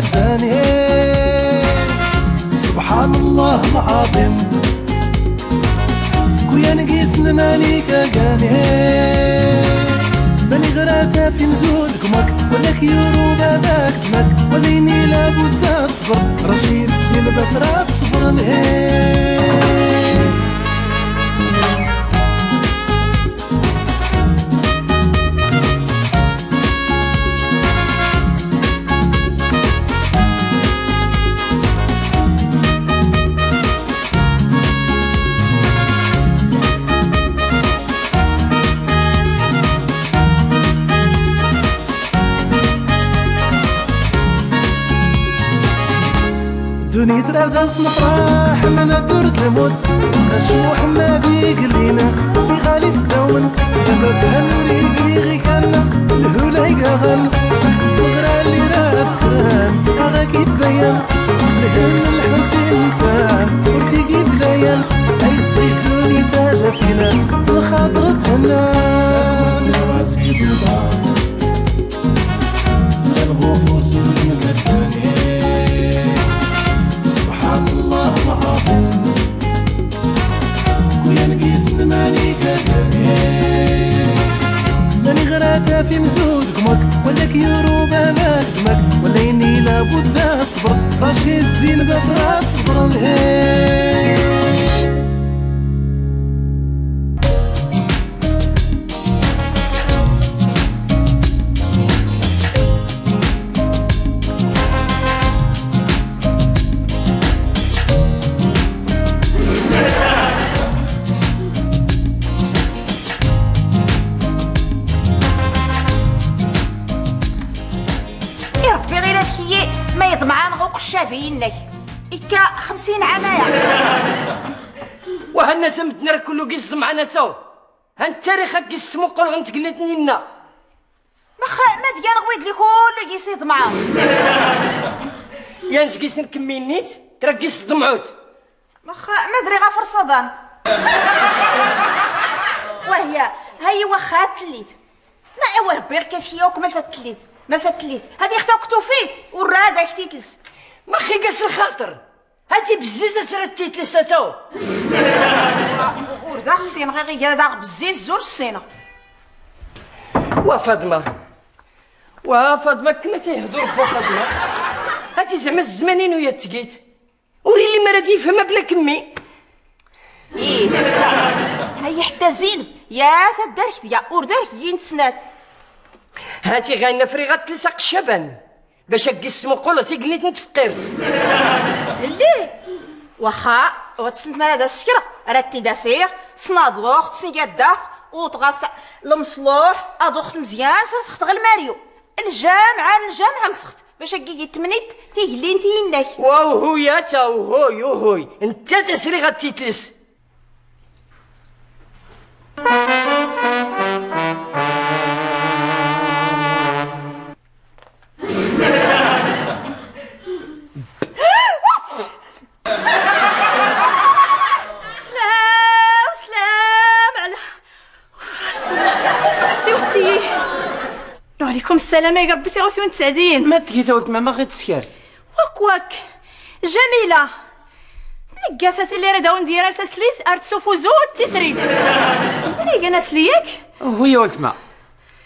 مقداني سبحان الله العظيم كويا نقيس الملكة قاني بني غراتا في مزود كمك ولا كيورو باباك دمك وليني لابد تصبر رشيد زين بثرات صبر نهي. دنيا تراغس نفرح من دورت الموت اش محمد يقلينا غالي سداونت دابا سهل وريقلي غي كان الهولا يقاغل الصغرى اللي راه سكران غا كيتبين الهل الحسين تاع وتيجي بلايا اي سيتوني تهدفينا الخاطر تهنا الواسيد وضعت الغفوس المقداني سبحان الله العظيم كويا نقيس الملكة داني ماني غراتا في مزود كمك ولا كيورو باباك دمك ولا إني لابد تصبر رشيد زين بفرات صبر نهي. بينك إكا 50 عام يا وهنا تمدنا كله قصد معنا تو هان التاريخ قص مقول غنتقلتني لنا ما ديال غويد لي كله قيسيد معاه يا نسقيس نكمل نيت ترى قص دمعوت ما دري غا فرصة وهي هي واخا تليت ما اوا ربي كاشيوك ما ستليت ما ستليت هادي اختك كتوفيت والرادة كتيتلس ما خي قاس الخاطر هاتي بزيزة سرت تيتلسا تو وردا الصين غير غير بزيز زور الصين. وفاطمة وفاطمة كما تيهضر با فاطمة هاتي زعما الزمانين ويا تقيت وري لي ما راه يفهمها بلا كمي إيس هي حتى زين يا تدارك يا وردارك يين تسنات هاتي غاينا فريغات تلصق الشبان باش اكيس مقولة تيقليت نتفقرت اللي واخا وتسنت مال هذا السكر راه تيداسير صنادوخ تسنيكا وتغاص المصلوح ادوخت مزيان سخت غير الماريو الجامعة الجامعة نسخت باش كي تمنيت تيقلي انت يناك واو هو يا تا وهوي وهوي انت تسري غتيتلس. وعليكم السلام يا ربي سي غوسي تسعدين ما تكيت ولد ماما غير تسكرت واك واك جميلة نقافات اللي راه داون ديرها تسليس ارتسوفو زود تيتريت كيفني كاع سليك هو يا ولد ما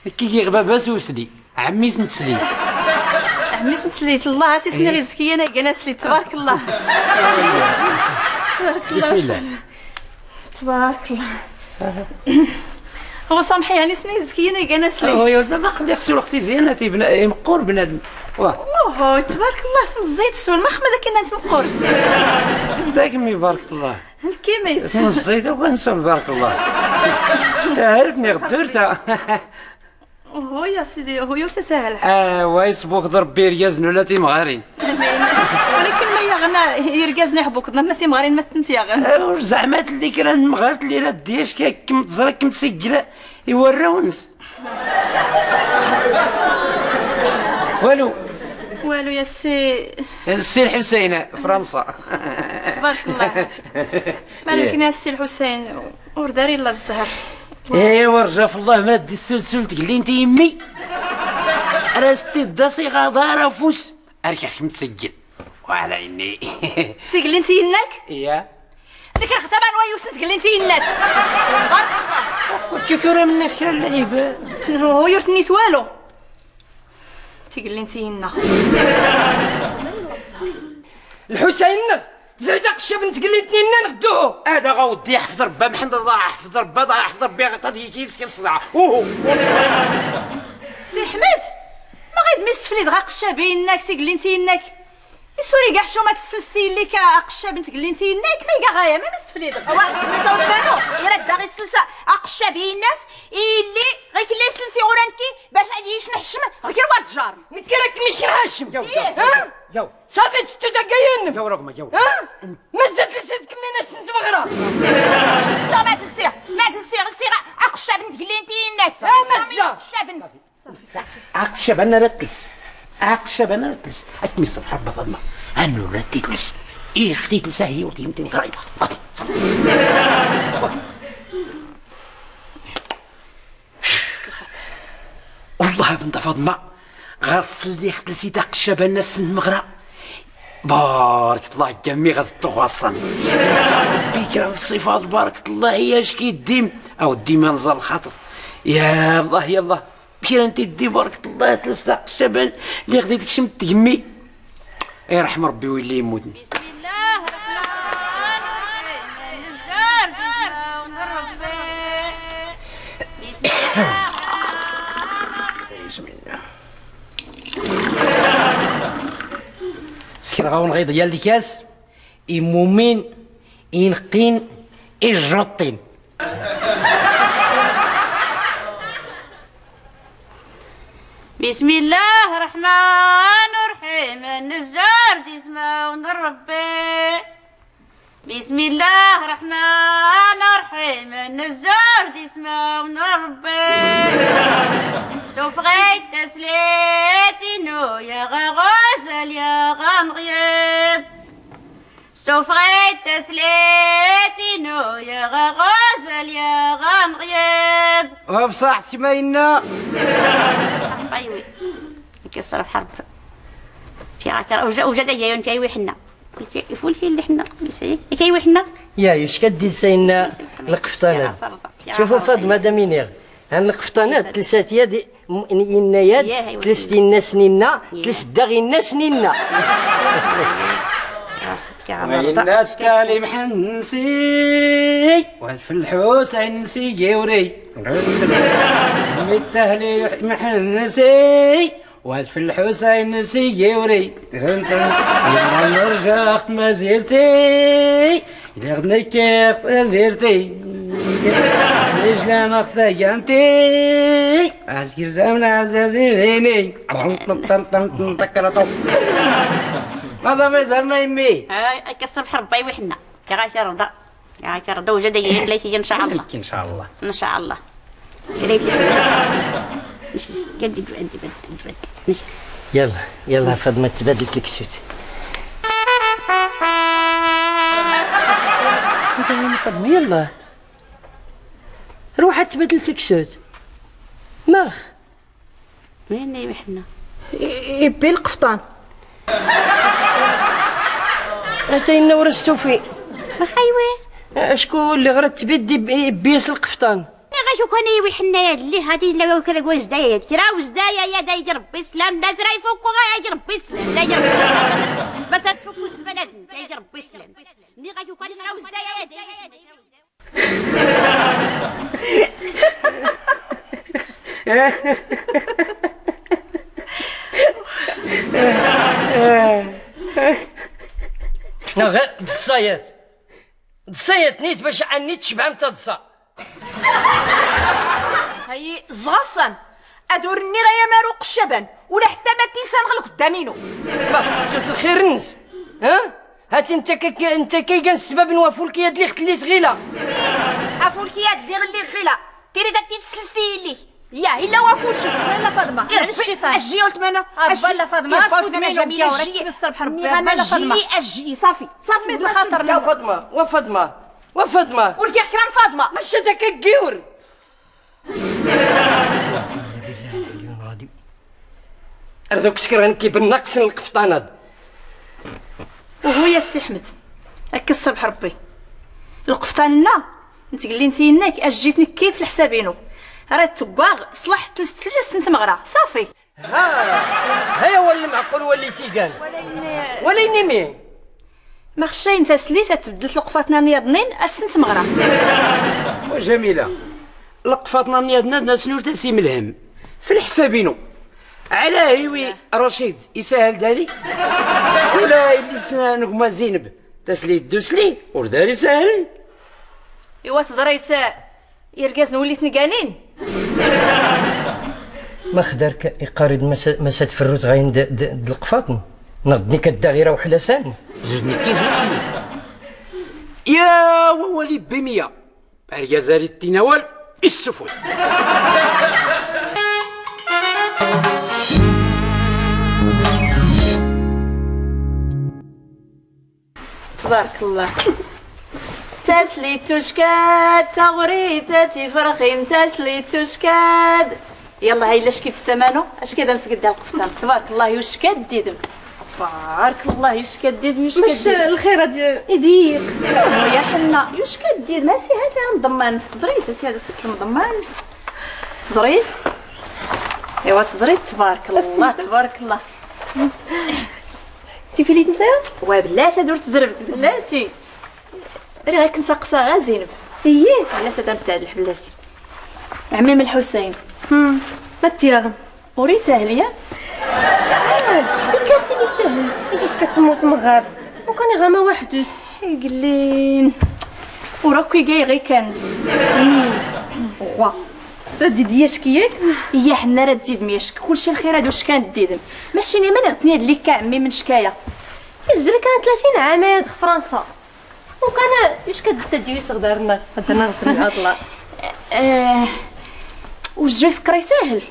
كي كيغبا باس وسلي عمي سنتسليت عمي سنتسليت الله سي سني غير انا كاع سليت تبارك الله تبارك الله بسم الله تبارك الله هو سامحي يعني سني زكينا كاع سلي هو يا ولد ما خلي خصو اختي زينة تيبنا مقور بنادم واه اوه تبارك الله تمزيت السول ما خمدا كنا نتمقور داك مي بارك الله الكيميت تمزيت وغنسول بارك الله تاهلتني غدورتها اوه يا سيدي هو يوسف ساهل واي سبوك ضرب بيريازن ولا تيمغارين ولكن ما يغنى يرقازني حبوك ما تيمغارين ما تنتيغن زعما اللي كران مغارت اللي راه دياش كم تزرق كم تسجل يوراونس والو والو يا سي السي الحسين فرنسا تبارك الله مالك يا سي الحسين ورداري الله الزهر ايوا رجا في الله ما دي السلسل تقلي انت يمي راه ستي داسي غادارة فوس اركح متسجل وعلى اني تقلي انت ينك؟ يا انا كنختبر نوايوس تقلي انت الناس تبارك الله كيكورا من خير اللعيبة هو يرتني والو تقلي انت ينا الحسين تزرد قشه بنت قلي نتنينا نغدوه هذا غاودي يحفظ ربا محمد الله يحفظ ربا ضاع يحفظ ربي غادي يجي الصداع اوه سي حمد ما غيد ميسفلي دغا قشه بينك تقلي انت ينك سوري كاع شو ما تسلسي اللي كقشه بنت قلي انت ينك ما كاع غاية ما مستفلي دغا وا تسميتو مالو يرد غير السلسه اقشه بين الناس اللي غير كلا سلسي اورانكي باش غادي نحشم غير واد الجار نكي راك مش نحشم ها يو صافي تستو تاكاين يو رقم يو ها مازال تلسيت كمينه سنت مغرا لا ما تلسيها ما تلسيها غير اقشه بنت قلي انت ينك مازال اقشه بنت صافي اقشه بنا رتلس اقشه بنا رتلس اكمي الصفحة بفاطمة انو رتلس ايه اختي تلسا هي وتيمتي غرايبه والله بنت فاطمة غسل لي اختي داك الشباب الناس المغرى بارك الله جميع غزتو غصن ربي كرا الصفات بارك الله يا شكي الديم او ديما نزل الخاطر يا الله يا الله بشير انت دي بارك الله تلس الشباب اللي غدي تكشم تجمي يرحم ربي ويلي يموت. بسم الله الرحمن الرحيم بسم الله سكر غاون غيض ديال الكاس إمومين إنقين إجوطين. بسم الله الرحمن الرحيم النجار تسمعون ربي. بسم الله الرحمن الرحيم النجار تسمعون ربي. شوف غير تسليتينو يا غزال يا غنغيض. شوف غير تسليتينو يا غزال يا غنغيض. وبصحتي ما إنا ايوي كيصرف حرب وجا جاي انت ايوي حنا فولتي اللي حنا كايوي حنا يا اش كدير ساينا القفطانات. شوفوا فاطمة دامينيغ هاد القفطانات تلسات يد ينايات تلستينا سنينا تلس سنينا. وين التالي محنسي وفي الحسين نسي متهلي محنسي وفي الحسين نسي نرجع ما زرتي إلا غنيك زرتي رجلان اختي انتي عشكر زمن عزازيني هذا ما يدرنا يمي كسر حربي وحنا كغاش رضا كغاش رضا وجد ليتي ان شاء الله ان شاء الله ان شاء الله كريم كدي تبدل تبدل. يلا يلا فاطمة تبادلت لك السوت. يا فاطمة يلا روح تبدلت لك السوت. ماخ وين يحنا يبي القفطان اتينا ورستو في ما خايوه اشكون اللي غرت تبدي بياس القفطان غاشو كان يوي حنا اللي هادي لا كرا وزدايا كرا وزدايا يا داي ربي سلام لا زرا يفوكو غا ربي سلام لا ربي سلام بس تفوكو الزبالة لا ربي سلام ني غاشو كان كرا وزدايا يا داي. غير دصايات دصايات نيت باش عني تشبع انت دصا. هاي زغصن ادورني غيا ماروق الشبان ولا حتى ما تيسان غير قدامينو. ما خصتو الخير نس ها هاتي انت كي انت كي كان السبب نوافولك يد اللي خليت غيله افولك يد اللي غلي غيله تيري داك تسلستي لي يا الا وافولك لا فاطمة على الشيطان اجي ولد مانا لا فاطمة فاطمة جميلة اجي الصبح ربي لا فاطمة اجي صافي صافي الخاطر. يا فاطمة وفاطمة وفاطمة ورجع كرام فاطمة ماشي داك الكيور. ردوك سكر كي بالنقص القفطانات. وهو يا سي احمد هكا الصبح ربي القفطان نا انت قال لي انت يناك اش جيتني كيف الحسابينو راه تكواغ صلح 3 سنت مغرا صافي. ها هيا هو المعقول واللي تيقال ولا ينمي ما خشاي انت سليت تبدلت القفاطنا نيضنين السنت مغرا. وجميلة القفاطنا نيضنا ناس نور تسي ملهم في الحسابينو على هيوي رشيد يسهل داري ولا اللي نقما زينب تسلي دوسلي ورداري سهل. ايوا تزريت يركاز وليت نقانين ما خدارك يقارد ما تفرت غاين د القفاطن نغدني كدا غير وحده سان زدني كيف يا ولي بمية ركازاري التناول السفل. تبارك الله تسلي تشكاد تغريتاتي فرخين تسلي تشكاد. يلا هاي لاش كيتستمانو اش كذا مسكد القفطان تبارك الله يشكاد ديدم تبارك الله يشكاد ديدم يشكاد مش الخير ديال يضيق يا حنا يشكاد ديد ما سي هذا مضمانس تزريت سي هذا السك المضمانس تزريت. ايوا تزريت تبارك الله تبارك الله. تي فيلي تنساها وبلاتي درت زربت بلاتي ري غير كنسقسا غا زينب اييه بلاتي هذا متعدل بلاتي عمي الحسين ما تياغن وري ساهليه عاد كاتيني الدهن إساس كتموت مغارت وكان غاما وحدوت قلين وراكي جاي غير كان غوا ردي دياشك ياك يا حنا راه ديدم ياشك كلشي الخير هادو كان ديدم ماشي ني ما نغتني هاد اللي كعمي من شكاية الزر كان 30 عام هاد فرنسا وكان واش كتديوي صغدارنا هدرنا غسل العطلة. وجو فكري ساهل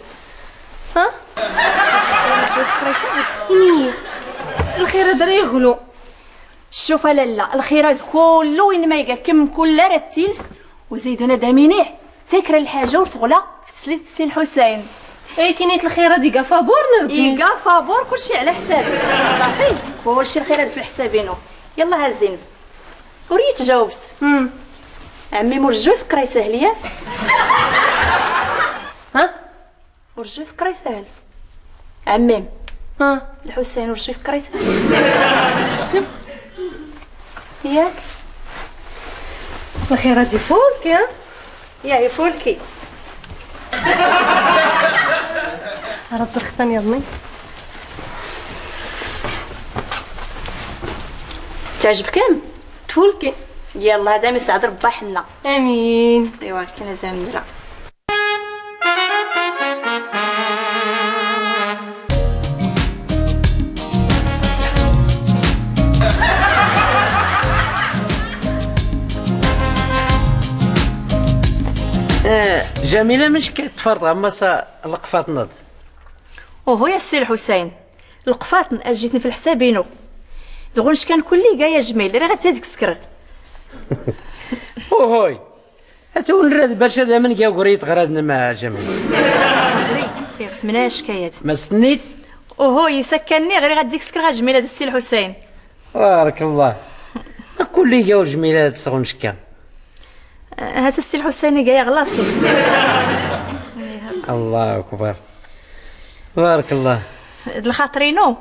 ها وجو فكري ساهل إني الخير هذا يغلو. شوف لالا الخيرات كله وين ما يقا كم كل راه تيلس وزيدونا دامينيع تكرا الحاجة وتغلى في تسليت السي الحسين. اي تينيت الخيرات ديكا فابور نغدي يقا فابور كلشي على حسابي صافي كلشي الخيرات في حسابينو. يلا ها زينب وريت جاوبت. عمي مرجو فكري ساهليه ها ورجو فكري ساهل عمي ها الحسين ورجو فكري ساهل ياك الخيرات دي فولكي ها يا فولكي راه تسخطني يا ضني. تعجبكم تفولكي يلا هذا مسعد ربا حنا امين. ايوا كاين هذا مرا جميلة مش كتفرض اما القفاط نض. وهو يا سي الحسين القفاطن اجيتني في الحسابينو تغونش كان كلي كاع يا جميل راه غتزيدك سكر. اوهوي اتون راد باش هذا من كاع قريت غرادنا مع جميل غري غسمنا شكايات ما استنيت. اوهو يسكنني غير غديك سكر غا جميل هذا السي الحسين بارك الله كلي كاع جميلة تسغون شكا هذا السي الحسين كاع غلاص. الله اكبر بارك الله الخاطرينو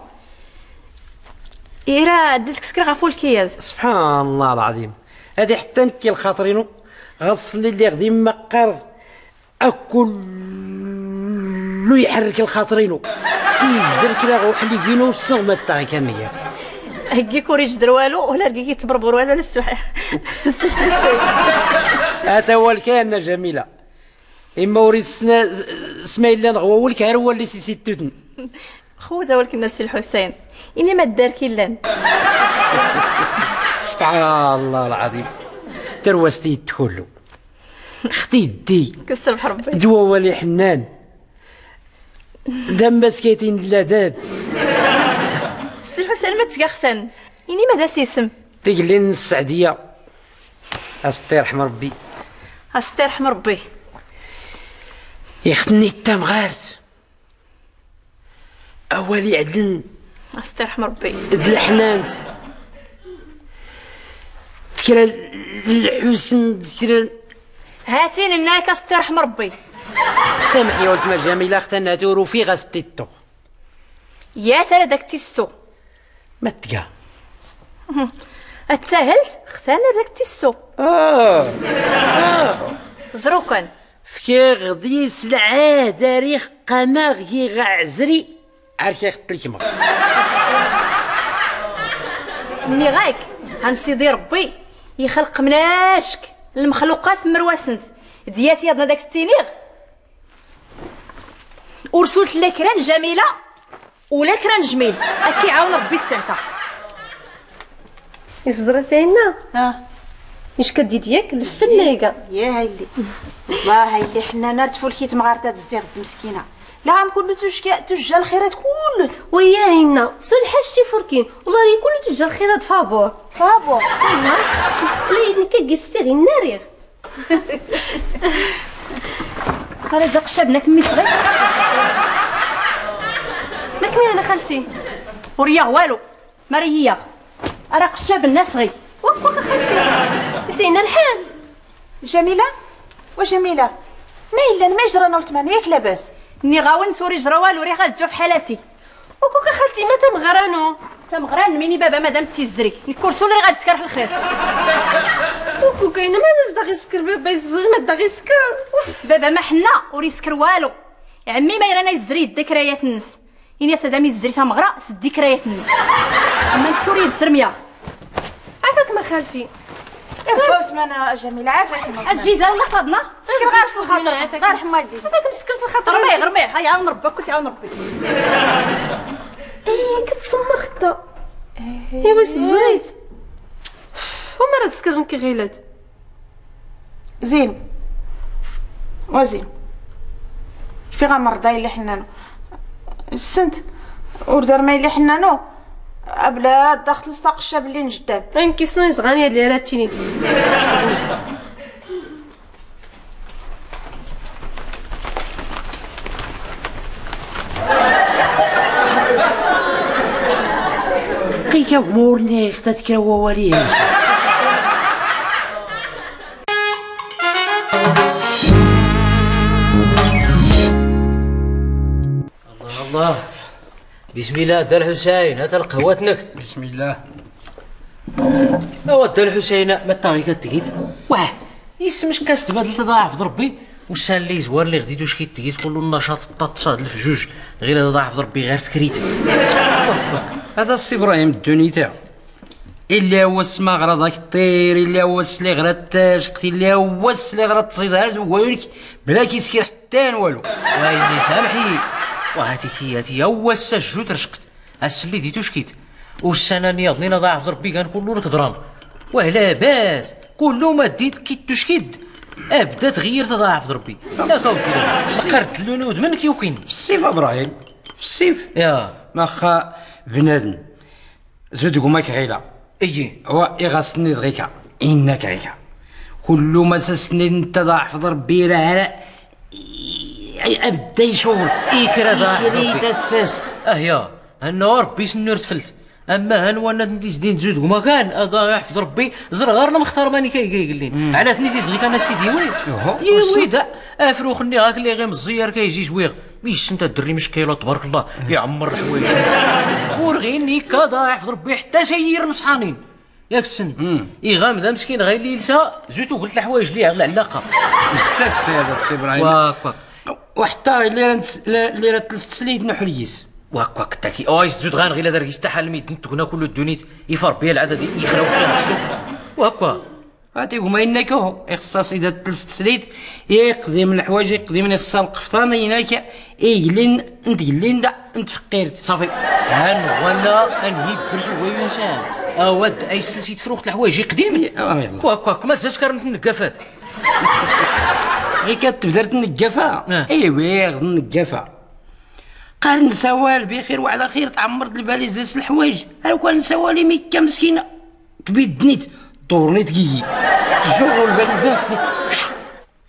إيرا ديسك سكر غا فولكياز. سبحان الله العظيم هادي حتى نكي الخاطرينو غصلي اللي غادي مقر اكل يحرك الخاطرينو يجدر كلا وحلي كينو الصغمه تاع كان هي هكيك وريجدر والو ولا ركي كيتبربر والو على السوح السي الحسين. هذا هو الكان جميلة اما وري السنة سمايل لا نغوولك غير هو اللي سيسي توتن خوتا ولكن السي الحسين اني ما دار كيلان. سبحان الله العظيم ترواستي كله اختي دي كسر بحربي دوا ولي حنان دم بسكيتين لا داب. السي الحسين ما تكخسن اني ما داس اسم ديك اللي السعديه استي رحم ربي استي رحم ربي يختني التمغارت اولي عدل استرحم ربي د الحنانت تكرا الحسن تكرا هاتين الناك استرحم ربي. سامحي ولد ما جميلة اختنا تورو في غاستيتو يا سارة داك تيستو ما تلقى التاهلت اختنا داك تيستو زروكن فكي غدي سلعه تاريخ قما غي غعزري عارف يخت لك مني غاك هنسيدي ربي يخلق مناشك المخلوقات مرواسنت دياتي يضنا داك التينيغ ورسولت لا كران جميلة ولا كران جميل اكي عاون ربي السعته. يصدرتينا ها اش كدي دياك الفلاقه يا هايلي والله هايلي حنا نار تفولكيت مغارتها الزيغ مسكينه لا عام كله تجا الخيرات كله ويا هنا سول الحاج تيفوركين والله ري كله تجا الخيرات فابور فابور لا يدني كيستي غير الناريغ راه زق شابنك مي صغير ما كمي انا خالتي وريا والو ما ريا راه قشاب الناس غي وك خالتي زينة الحال. جميلة وجميلة ما الا ما جرانا ولتمان ياك لاباس ني غاونت وري جرا والو ري غتجو في حالاتي. وكوكا خالتي ما تمغرانو تمغران ميني بابا مادام تيزري الكرسون ري غتسكر في الخير. وكوكا انا ما نزدا غيسكر بابا يزغ ما دا غيسكر اوف بابا ما حنا وري سكر والو عمي ما يرانا يزري الذكريات النس إني سادامي الزري تمغرا سد ذكريات النس اما نكوري السرميه. عافاك ما خالتي بس انا جميلة عافاك الجيزة الله فاضنا سكر غير الخاطر غير رحم والديك عافاك مسكرت الخاطر رمية رمية هاي عاون ربك كنت عاون ربي. ايه كتسمر خطا ايوا زريت وما راه تسكر كي غيلاد زين وزين في غمر اللي حنانو السنت وردار ما اللي حنانو ابلا داخل لصق الشاب اللي نجدام عين كيسون زغاني هاد اللي راتيني قيا مورني اختك كرا واليه. الله الله بسم الله دا الحسين هات القهوتنك بسم الله. اوا دا الحسين ما طاغي كتقيت واه يسمش كاس تبادل تضاعف ربي وسان لي زوار اللي غديتو شكي تقيت كل النشاط التصاد الفجوج غير ضاعف ربي غير تكريت. هذا السي ابراهيم الدوني تاعو الا هو السما غرا ذاك الطير الا هو السلي غرا التاشقت الا هو السلي غرا تصيد هاد وينك بلا كيسكر حتى والو. ويلي سامحي وهاتيك هاتي هو السجو ترشقت السلي ديتو شكيت والسنة نيضني ضاعف ربي كان كلو لك دران واه لاباس كلو ما ديت كي تشكيد ابدا تغير تضاعف ربي لا صوتي فكرت اللونود منك يوكين في السيف ابراهيم في السيف يا ماخا بنادم زود قماك غيلا اي هو يغسني دغيكا انك غيكا كل ما سسني انت ضاعف ربي راه ابدا يشور اكرا ضاعف ربي تسست اهيا هنا ربي سنور تفلت اما هنوانا نديز زود وما كان هذا يحفظ ربي زر غير مختار ماني كيقول على تني ديز كان استديوي يوي دا افروخني هاك اللي غير مزير كيجي جويغ ميش انت الدري مش كيلو تبارك الله يعمر الحوايج ورغيني كذا يحفظ ربي حتى سير نصحانين ياك السن اي غامض مسكين غير اللي لسا زوتو قلت الحوايج لي على العلاقة بزاف هذا السي ابراهيم واك وحتى اللي راه تسليت نحليس واك واك تاكي اي زود غان غير دارك يستحال ميت نتكنا كل الدنيت يفر بيا العدد يخلاو كان السوق وهكا هاتي هما انك هو اخصاص اذا تلست تسليت يقضي من الحوايج يقضي من خصها القفطان يناك ايلين انت قلين دا انت فقيرت صافي هان وانا انهي برش وينسان اود اي سلسيت فروخ الحوايج يقديم واك واك ما تزاسكر النقافات غير كتبدا النقافه ايوا غد النقافه قال نسوال بخير وعلى خير تعمرت الباليزات الحوايج هاو كان نسوالي ميكا مسكينه كبيدنيت دورني تكيكي تجر الباليزات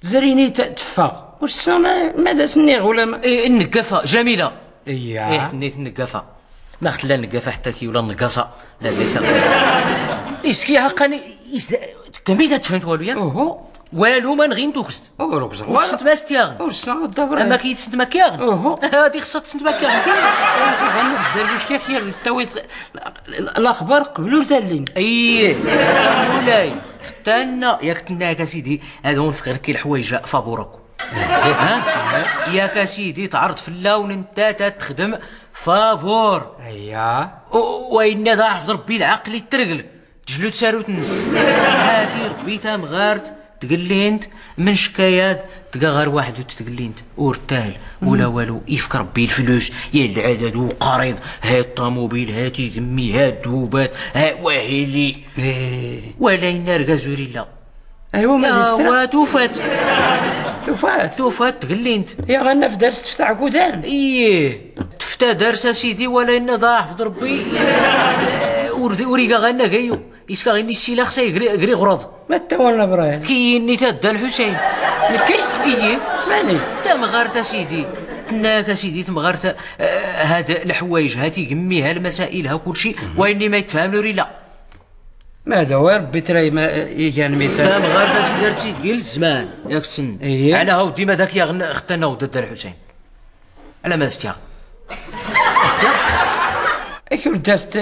زريني تفا واش ما داسني ولا ما إيه النقافه جميلة اييه إيه تنيت النقافه ما خت لا النقافه حتى كي ولا النقاصه لا ليس إسكي حقاني كميت تفهمت والو يا اوهو والو ما نغين توكست او روكز وتسنت ما ستياغن ورسنا الدبر اما كي تسنت ما كياغن اوهو هادي خصها تسنت ما كياغن انت غنو في الدار واش كيخير التويت الاخبار قبلو تالين ايه مولاي ختنا ياك تناك اسيدي هذا هو نفكر كي الحوايج فابورك ها ياك اسيدي تعرض في اللون انت تخدم فابور اييه وإن ذا حفظ ربي العقل يترقل تجلو تسارو تنس هادي ربي تامغارت تقلينت من شكايات تلقى غير واحد وتتقلينت ورتال ولا والو يفك ربي الفلوس يا العدد وقريض هاي الطوموبيل هاتي ذمي هاد الدوبات ها واهيلي ولا إن ركازوري لا ايوا ما يا توفات توفات توفات تقلينت يا غنا في درس تفتح كودان ايه تفتا درس اسيدي ولا إن ضاع حفظ ربي وريقا غنا كايو إسكا غيني السيلا خصها يقري غراض ما تولنا ابراهيم كيني تادا الحسين كي ايه اسمعني تمغارت اسيدي تناك اسيدي تمغارت هاد الحوايج هاتي قميها المسائل ها كلشي وإني ما يتفهم لوري لا ماذا هو ربي تراي ما كان مثال تمغارت اسيدي درتي ديال الزمان ياك السن إيه؟ على هاو ديما داك يا ختنا وداد الحسين على ما استيا استيا اكيد داست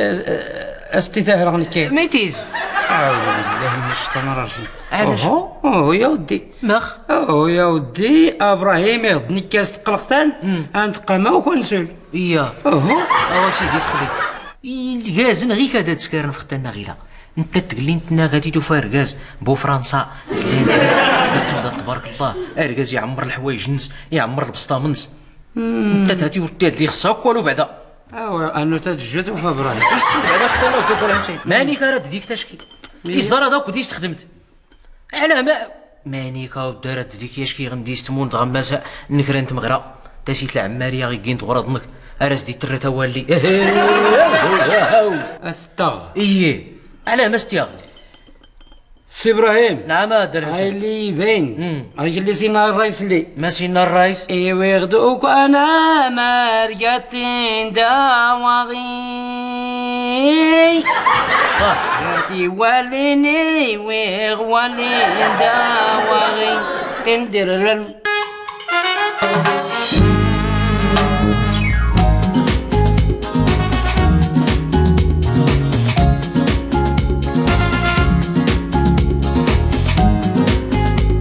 استتاهر غنكي ميتيز اعوذ بالله من الشيطان الرجيم علاش؟ اوه يا ودي مخ اوه يا ودي ابراهيم يغدني كاس تقلقتان انتقى وكنسول اييه اوه اوا سيدي دخلت الكازن غير كادا تسكرن في ختنا غيلا انت تقلين تنا غادي توفى ركاز بو فرنسا قلة تبارك الله اركاز يعمر الحوايج نس يعمر البسطامنس انت تهاتي ورتي اللي خصها والو بعدا ايوا انا تتجد وفا ابراهيم يسند بعدا ختنا وداد الحسين ماني كارد ديك تشكي يصدر هذاك وديس خدمت على ما ماني كا ودارت ديك ياش كي غنديس تمون تغماسا نكرنت مغرا تاسيت العماريه غي كينت غرضنك اراس دي ترتا والي استغ ايه على ما استيغ سي ابراهيم نعم هذا هاي اللي باين هاي اللي سينا الرايس اللي ما سينا الرايس ايوا يغدوك انا ما رجعت دواغي غادي واليني ويغوالي دواغي تندرلن.